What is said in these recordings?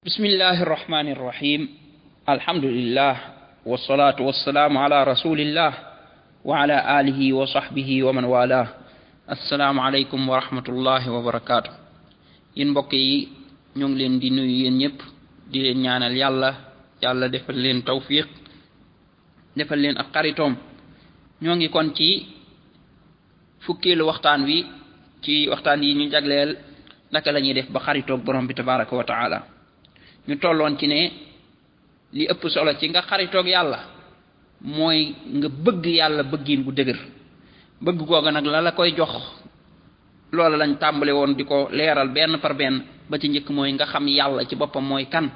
بسم الله الرحمن الرحيم الحمد لله والصلاة والسلام على رسول الله وعلى آله وصحبه ومن والاه السلام عليكم ورحمة الله وبركاته ين بقي ñong leen di nuyu yeen ñep di leen ñaanal yalla defal leen tawfiq defal leen ak xaritom ñongi kon ci fukkelu waxtaan wi ci waxtaan yi ñu jagleel naka lañuy def ba xaritok borom bi tabaaraku wa ta'ala ñu tollon ci ne li ëpp solo ci nga xaritok yalla moy nga bëgg yalla bëggin gu dëgër bëgg goga nak la koy jox loolu lañ tambalé won diko léral ben par ben ba ci ñëk moy nga xam yalla ci bopam moy kan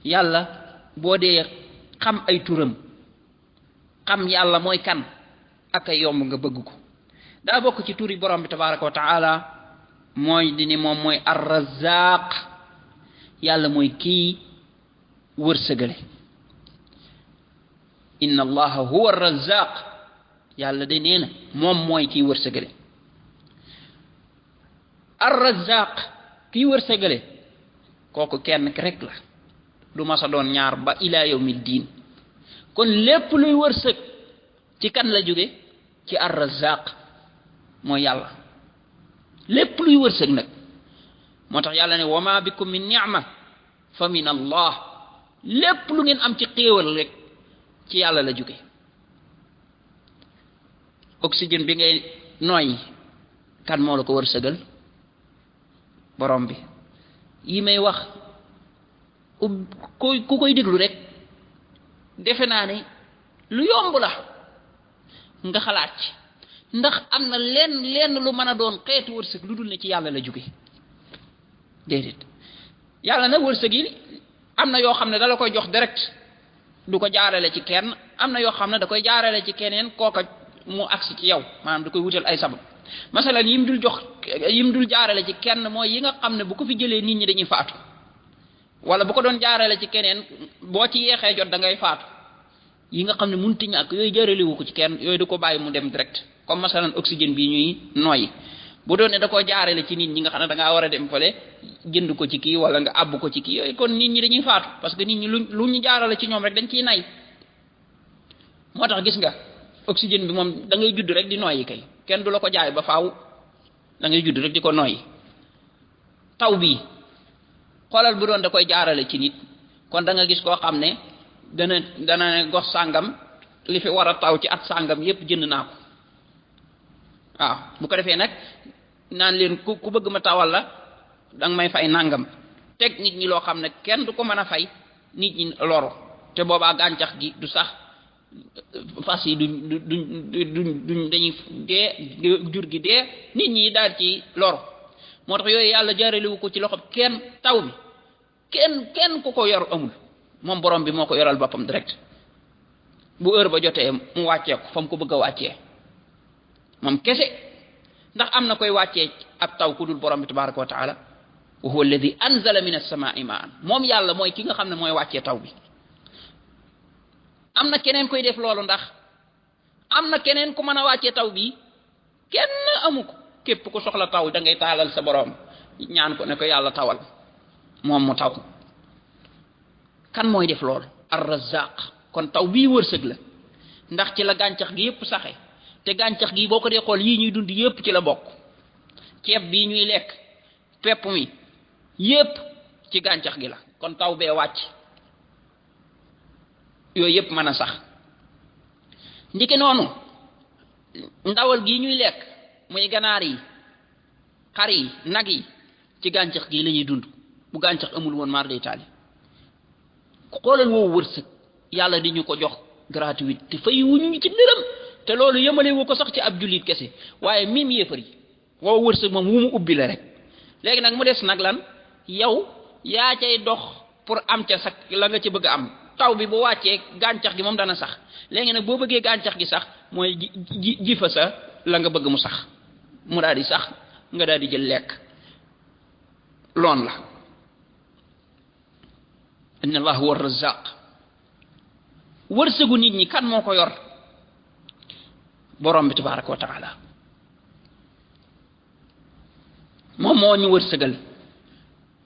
yalla bo dé xam ay turam xam yalla moy kan ak ay yomb nga bëgg ko da bokk ci turi borom bi tabaaraku wa ta'ala moy dini mom moy ar-razzaq yalla moy ki wërsëgale inna allaha huwa ar-razzaq yalla de neena mom moy ki wërsëgale ar-razzaq ki wërsëgale koku kenn rek la du ma sa doon ñaar ba ila yawmiddin kon lepp luy wërsëg ci kan la jóge ci ar-razzaq moy yalla lepp luy wërsëg nak motax yalla ne wama bikum min ni'ma fa min allah lepp lu ngeen am ci xéewal rek ci yalla la jóge oxygène bi ngay noy kan mo la ko wërsëgal borom bi yi may wax ku koy déglu rek defe naa ne lu yomb la nga xalaat ci ndax am na lenn lu mën a doon xeetu wërsëg lu dul ne ci yàlla la jóge déedéet yàlla na wërsëg yi am na yoo xam ne dala koy jox direct du ko jaarale ci kenn am na yoo xam ne da koy jaarale ci keneen kooka mu agsi ci yow maanaam da koy wutal ay sabab masalan yim dul jaarale ci kenn mooy yi nga xam ne bu ko fi jëlee nit ñi dañuy faatu wala bu ko doon jaarale ci keneen boo ci yeexee jot da ngay faatu yi nga xam ne munti ñàkk yooyu jaarale wu ko ci kenn yooyu du ko bàyyi mu dem direct comme masalan oxygène bi ñuy noyyi bu doon ne da koo jaarale ci nit ñi nga xam ne da ngaa war a dem fële jënd ko ci kii wala nga àbb ko ci kii yooyu kon nit ñi dañuy faatu parce que nit ñi lu ñu jaarale ci ñoom rek dañ ciy nay moo tax gis nga oxygène bi moom da ngay judd rek di noyyi kay kenn du la ko jaay ba faaw da ngay judd rek di ko noyyi taw bi xoolal bu doon da koy jaarale ci nit kon da nga gis koo xam ne dana gox sàngam li fi war a taw ci at sàngam yépp jënd naa ko waaw bu ko defee nag naan leen ku bëgg ma tawal la danga may fay nangam teg nit ñi loo xam ne kenn du ko mën a fay nit ñi loro te boobaa gàncax gi du sax fas yi duñ dañuy dee jur gi dee nit ñi daal ci loro moo tax yooyu yàlla jaaralewu ko ci loxob kenn taw bi kenn ku ko yor amul moom borom bi moo ko yoral boppam direct bu heure ba jotee mu wàccee ko fa mu ko bëgg a wàccee moom kese ndax am na koy wàccee ab taw ku dul borom bi tabaraka wa taala wa huwa alladhi anzala min as-samaa'i ma'an moom yàlla mooy ki nga xam ne mooy wàccee taw bi am na keneen koy def loolu ndax am na keneen ku mën a wàccee taw bi kenn amu ko képp ku soxla taw da ngay taalal sa borom ñaan ko ne ko yàlla tawal moom mu taw kan mooy def loolu ar-razzaq kon taw bii wërsëg la ndax ci la gàncax gi yépp saxe te gàncax gi boo ko dee xool yii ñuy dund yépp ci la bokk ceeb bii ñuy lekk pepp mi yépp ci gàncax gi la kon taw bee wàcc yooyu yépp mën a sax ndiki noonu ndawal gii ñuy lekk muy ganaar yi xar yi nag yi ci gàncax gi la ñuy dund bu gàncax amul woon mar day taali xoolal woowu wërsëg yàlla di ñu ko jox gratuit te fay wuñu ci dërëm te loolu yemale wu ko sax ci ab jullit kese waaye mim yéefar yi woowu wërsëg moom wu mu ubbi la rek léegi nag mu des nag lan yow yaa cay dox pour am ca sax la nga ci bëgg am taw bi bu wàccee gàncax gi moom dana sax léegi nag boo bëggee gàncax gi sax mooy ji fa sa la nga bëgg mu sax mu daal di sax nga daal di jël lekk loon la inna allah huwa ar-razzaq wërsëgu nit ñi kan moo ko yor borom bi tabaraka wa taala moom moo ñu wërsëgal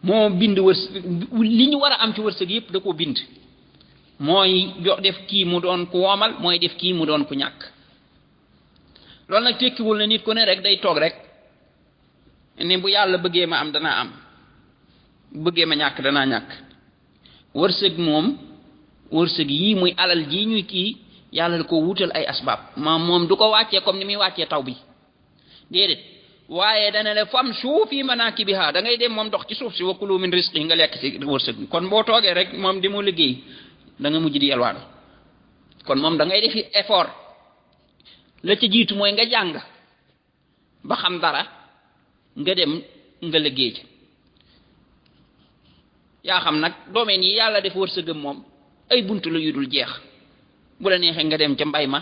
moo bind li ñu war a am ci wërsëg yépp da koo bind mooy def kii mu doon ku woomal mooy def kii mu doon ku ñàkk loolu nag tekkiwul ne nit ku ne rek day toog rek ne bu yàlla bëggee ma am danaa am bëggee ma ñàkk danaa ñàkk wërsëg moom wërsëg yii muy alal jii ñuy kii yàlla da ko wutal ay asbaab moom du ko wàccee comme ni muy wàccee taw bi déedéet waaye dana la fam suuf yi manaakibiha da ngay dem moom dox ci suuf si wa kulu min rizqi nga lekk ci wërsëg bi kon boo toogee rek moom di mu liggéey da nga mujj di yelwaanu kon moom da ngay defi effort la ca jiitu mooy nga jàng ba xam dara nga dem nga liggéey ci yaa xam nag domaine yi yàlla def wërsëgam moom ay buntu la yu dul jeex bu la neexee nga dem ca mbay ma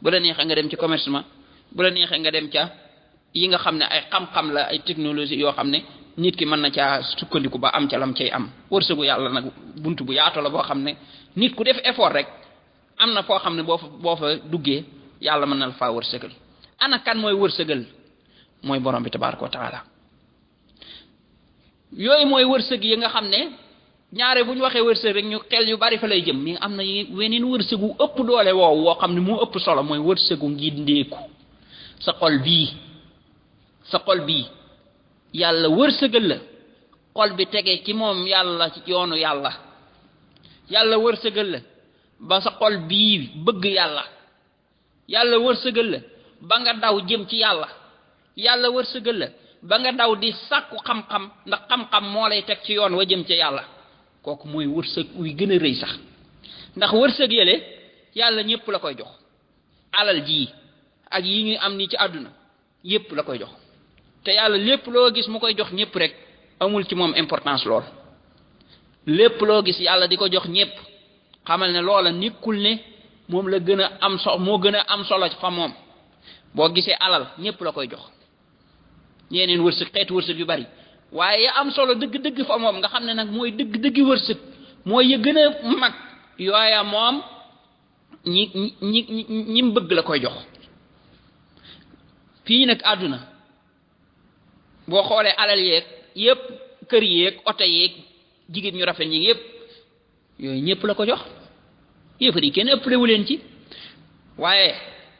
bu la neexee nga dem ci commerce ma bu la neexee nga dem ca yi nga xam ne ay xam-xam la ay technologie yoo xam ne nit ki mën na caa sukkandiku ba am ca lam cay am wërsëgu yàlla nag buntu bu yaatu la boo xam ne nit ku def effort rek am na foo xam ne boo fa duggee yàlla mën na la faa wërsëgal ana kan mooy wërsëgal mooy borom bi tabaraka wa taala yooyu mooy wërsëg yi nga xam ne ñaare bu ñu waxee wërsëg rek ñu xel yu bari fa lay jëm mi am na weneen wërsëgu ëpp doole woowu woo xam ne moo ëpp solo mooy wërsëgu ngindeeku sa xol bii yàlla wërsëgal la xol bi tege ci moom yàlla ci yoonu yàlla wërsëgal la ba sa xol bii bëgg yàlla wërsëgal la ba nga daw jëm ci yàlla wërsëgal la ba nga daw di sàkku xam-xam ndax xam-xam moo lay teg ci yoon wa jëm ci yàlla kooku mooy wërsëg wi gën a rëy sax ndax wërsëg yële yàlla ñépp la koy jox alal ji ak yi ñuy am ni ci àdduna yépp la koy jox te yàlla lépp loo gis mu koy jox ñépp rek amul ci moom importance lool lépp loo gis yàlla di ko jox ñépp xamal ne loola nekkul ne moom la gën a am moo gën a am solo fa moom boo gisee alal ñépp la koy jox yeneen wërsëg xeetu wërsëg yu bari waaye ya am solo dëgg-dëgg fa moom nga xam ne nag mooy dëgg-dëggi wërsëg mooy ya gën a mag yooya moom ñi bëgg la koy jox fii nag àdduna boo xoolee alal yeeg yépp kër yeeg oto yeeg jigéen ñu rafet ñi yépp yooyu ñépp la ko jox yéefar yi kenn ëpplewu leen ci waaye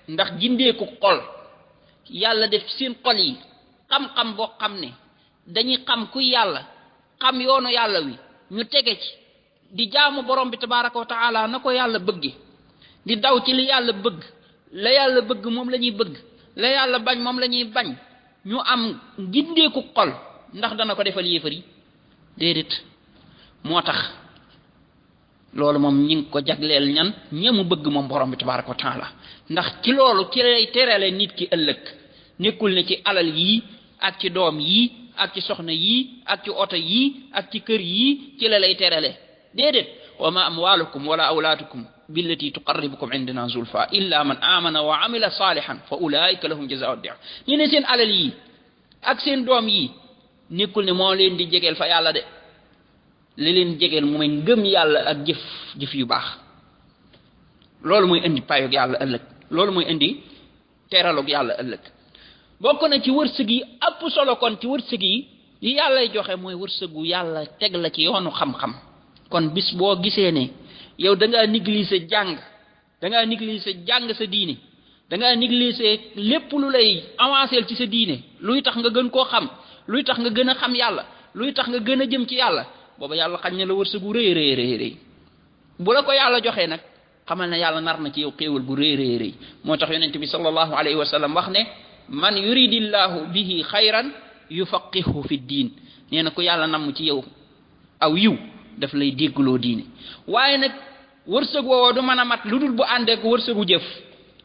ndax jindeeku xol yàlla def seen xol yi xam-xam boo xam ne dañuy xam ku yàlla xam yoonu yàlla wi ñu tege ci di jaamu borom bi tabaraka wa taala na ko yàlla bëgge di daw ci li yàlla bëgg la yàlla bëgg moom la ñuy bëgg la yàlla bañ moom la ñuy bañ ñu am gindeeku xol ndax dana ko defal yéefar yi déedéet moo tax loolu moom ñi ngi ko jagleel ñamu bëgg moom borom bi tabaraka wa taala ndax ci loolu ki lay terale nit ki ëllëg nekkul ne ci alal yii ak ci doom yii ak ci soxna yii ak ci oto yii ak ci kër yii ci la lay terale déedéet wa ma amwalukum wala awlaadukum billati tuqarribukum indana zulfa illa man amana wa amila salihan fa ulaika lahum jazaa'u di'af ñu ne seen alal yii ak seen doom yii nekkul ne moo leen di jegeel fa yàlla de li leen jegeel mooy ngëm yàlla ak jëf yu baax loolu mooy indi payog yàlla ëllëg loolu mooy indi teralog yàlla ëllëg bokk na ci wërsëg yi ëpp solo kon ci wërsëg yi yàllay joxe mooy wërsëgu yàlla teg la ci yoonu xam-xam kon bis boo gisee ne yow da ngaa négliger jàng sa diine da ngaa négliger lépp lu lay avancer ci sa diine luy tax nga gën koo xam luy tax nga gën a xam yàlla luy tax nga gën a jëm ci yàlla booba yàlla xañ na la wërsëgu rëy bu la ko yàlla joxee nag xamal ne yàlla nar na ci yow xéewal bu rëy moo tax yonent bi sallallahu alayhi wa sallam wax ne man yuridillahu bihi xayran yufaqihu fi diin nee na ko yàlla namm ci yow aw yiw daf lay déggloo diine waaye nag wërsëg woowoo du mën a mat lu dul bu àndeek wërsëgu jëf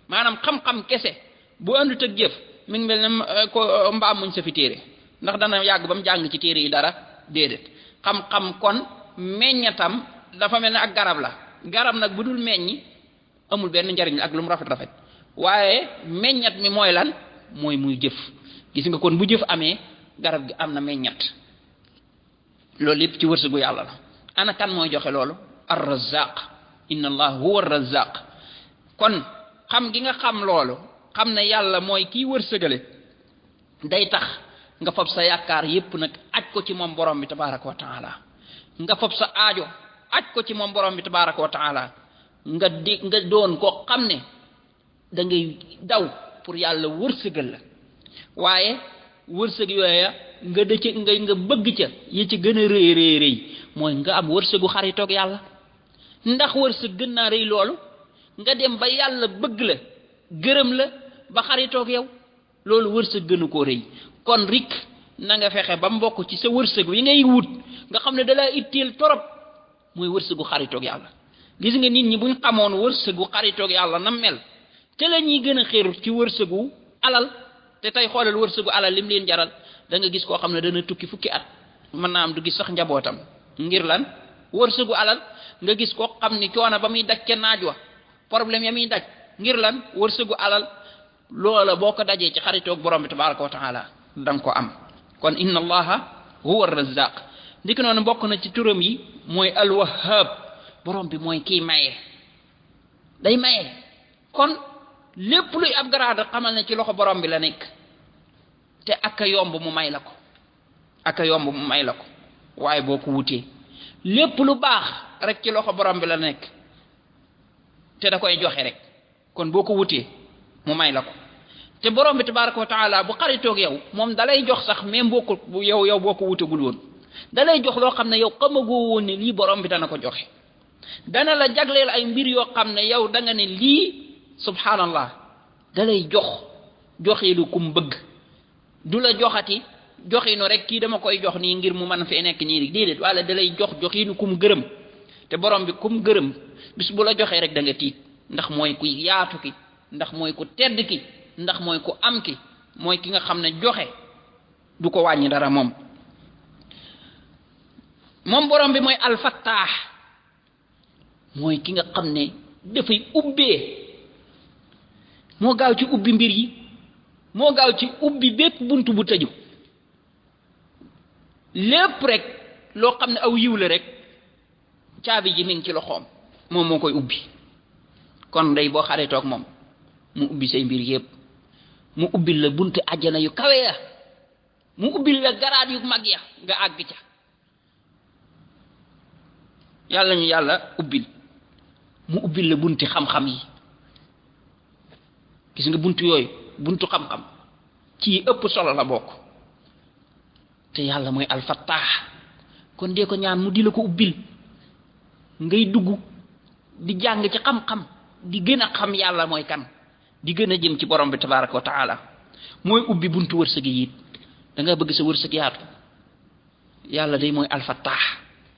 maanaam xam-xam kese bu àndut ak jëf mi ngi mel ne ko mbaam muñ sa fi téere ndax dana yàgg ba mu jàng ci téere yi dara déedéet xam-xam kon meññatam dafa mel ne ak garab nag bu dul meññi amul benn njariñ ak lu mu rafet waaye meññat mi mooy lan mooy muy jëf gis nga kon bu jëf amee garab gi am na meññat loolu lépp ci wërsëgu yàlla la ana kan mooy joxe loolu ar-razzaq inna allah huwa ar-razzaq kon xam gi nga xam loolu xam ne yàlla mooy kii wërsëgale day tax nga fab sa yaakaar yépp nag aj ko ci moom borom bi tabaraka wa taala nga fab sa aajo aj ko ci moom borom bi tabaraka wa taala nga doon koo xam ne da ngay daw pour yàlla wërsëgal la waaye wërsëg yooya nga bëgg ca yi ci gën a rëy mooy nga am wërsëgu xaritoog yàlla ndax wërsëg gën naa rëy loolu nga dem ba yàlla bëgg la gërëm la ba xaritoog yow loolu wërsëg gënu koo rëy kon rik na nga fexe ba mbokk ci sa wërsëg wi ngay wut nga xam ne dalaa itteel torop mooy wërsëgu xaritoog yàlla gis nga nit ñi buñ xamoon wërsëgu xaritoog yàlla na mel te la ñuy gën a xéeru ci wërsëgu alal te tey xoolal wërsëgu alal lim leen jaral da nga gis koo xam ne dana tukki fukki at mën naa am du gis sax njabootam ngir lan wërsëgu alal nga gis koo xam ni coono ba muy daj ca naaj wa problème ya muy daj ngir lan wërsëgu alal loola boo ko dajee ci xaritoog borom bi tabaraka wa taala da nga ko am kon inna allaha huwa ar-razzaq ndiki noonu bokk na ci turam yi mooy al-wahhab borom bi mooy kii maye day maye kon lépp luy ab garaada xamal ne ci loxo borom bi la nekk te aka yomb mu may la ko waaye boo ko wutee lépp lu baax rek ci loxo borom bi la nekk te da koy joxe rek kon boo ko wutee mu may la ko te borom bi tabaraka wa taala bu xaritoog yow moom dalay jox sax même boo ko yow boo ko wutagul woon dalay jox loo xam ne yow xamagoo woon ne lii borom bi dana ko joxe dana la jagleel ay mbir yoo xam ne yow da nga ne lii subhanallah dalay joxeelu kum bëgg du la joxati joxinu rek kii dama koy jox nii ngir mu mën fee nekk nii rek déedéet wala dalay joxinu kum gërëm te borom bi kum gërëm bis bu la joxee rek da nga tiit ndax mooy ku yaatu ki ndax mooy ku tedd ki ndax mooy ku am ki mooy ki nga xam ne joxe du ko wàññi dara moom borom bi mooy alfattaax mooy ki nga xam ne dafay ubbee moo gaaw ci ubbi mbir yi moo gaaw ci ubbi bépp buntu bu tëju lépp rek loo xam ne aw yiw la rek caabi ji mi ngi ci loxoom moom moo koy ubbi kon day boo xaritoog moom mu ubbi say mbir yépp mu ubbil la buntu àjjana yu kawe ya mu ubbil la garaat yu mag ya nga àgg ca yàlla ñu yàlla ubbil mu ubbil la bunti xam-xam yi gis nga buntu yooyu buntu xam-xam ci ëpp solo la bokk te yàlla mooy alfattaax kon dee ko ñaan mu di la ko ubbil ngay dugg di jàng ci xam-xam di gën a xam yàlla mooy kan di gën a jëm ci borom bi tabaraka wa taala mooy ubbi buntu wërsëg yi it da nga bëgg sa wërsëg yaatu yàlla day mooy alfattaax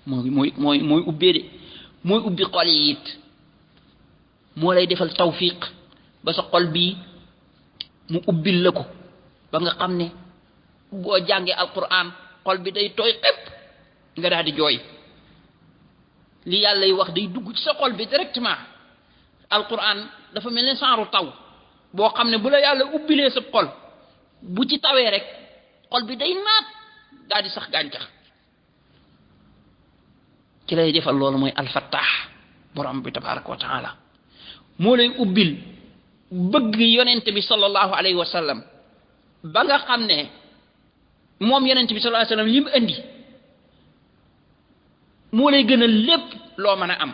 mooy ubbee de mooy ubbi xol yi it moo lay defal tawfiq ba sa xol bii mu ubbil la ko ba nga xam ne boo jàngee alquran xol bi day tooy xepp nga daal di jooy li yàlla yi wax day dugg ci sa xol bi directement alquran dafa mel ne saaru taw boo xam ne bu la yàlla ubbilee sa xol bu ci tawee rek xol bi day naat daal di sax gàncax ci lay defal loolu mooy alfattaax borom bi tabaraka wa taala moo lay ubbil bëgg yonent bi sallallahu alayhi wa sallam ba nga xam ne moom yonent bi sallallahu alayhi wa sallam li mu indi moo lay gën a lépp loo mën a am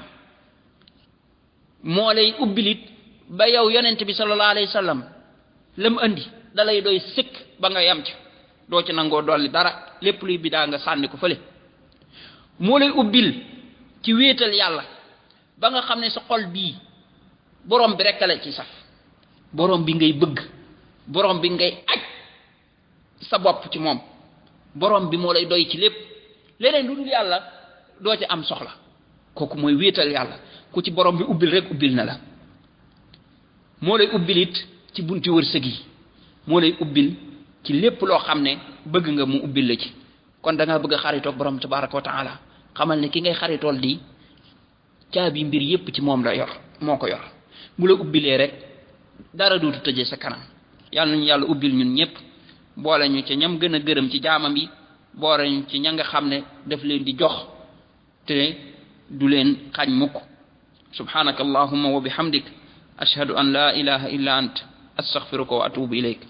moo lay ubbilit ba yow yonent bi sallallahu alayhi wa sallam la mu indi da lay doy sëkk ba nga yam ci doo ci nangoo dolli dara lépp luy bidaa nga sànni ko fële moo lay ubbil ci wéetal yàlla ba nga xam ne sa xol bii borom bi rekk la ci saf borom bi ngay bëgg borom bi ngay aj sa bopp ci moom borom bi moo lay doy ci lépp leneen lu dul yàlla doo ci am soxla kooku mooy wéetal yàlla ku ci borom bi ubbil rek ubbil na la moo lay ubbil it ci bunti wërsëg yi moo lay ubbil ci lépp loo xam ne bëgg nga mu ubbil la ci kon da nga bëgg a xaritoog borom tabaraka wa taala xamal ne ki ngay xaritool di caabi mbir yépp ci moom la yor moo ko yor bu la ubbilee rek dara dootu tëjee sa kanam yàlla nañu yàlla ubbil ñun ñëpp boole ñu ci ñam gën a gërëm ci jaamam yi boole ñu ci ña nga xam ne daf leen di jox te du leen xañ mukk subhanaka allahumma wa bihamdik ashhadu an la ilaha illa ant astaghfiruka wa atubu ilayk